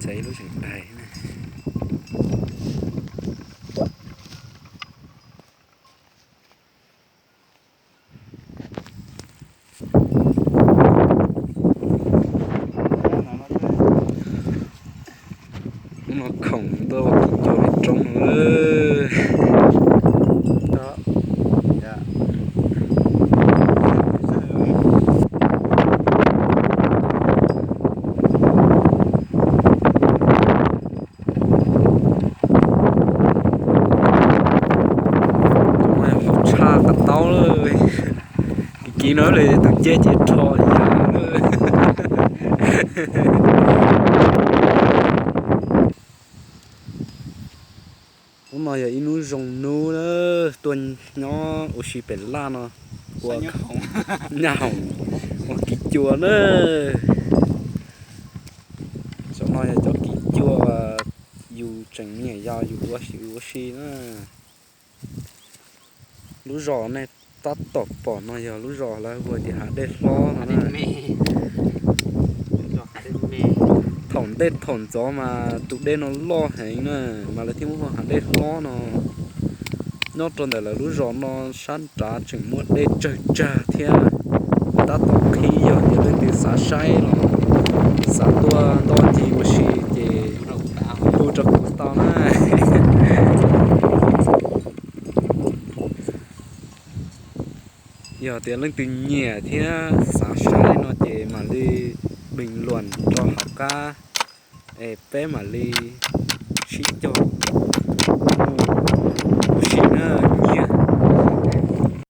Txev lub zeem daig na. Hnub no khoom tuaj ua kim cua pem roob no. Tshaj qab taub lawm. Kiv kiv no tus ncej ces rho yam. Hnub no yog ib hnub zoo hnub na, tuaj nyob ua si pem laj no, ua nyab hoom, ua kim cua na. Cov no yog cov kim cua yus tseem niam yau yus ua si ua si na. Lub zos nej tab tom pom no yog lub zos lawv hu tias hav dej hlob no na. Thaum ntej thaum ntxov mas tus dej no loj heev na, mas lawv thiaj muab hu hav dej hlob no. Nyob rau ntawm lawv lub zos no sab nrad tseem muaj dej tsawg tsag thiab. Tab tom qhib, yog tias leej twg xav saib los xav tuaj ntoj ci ua si ces hu rau kuv tau na. Yog tias leej twg nyiam thiab xav saib no ces mam li pees luam rau hauv qab es peb mam li sib cog mus.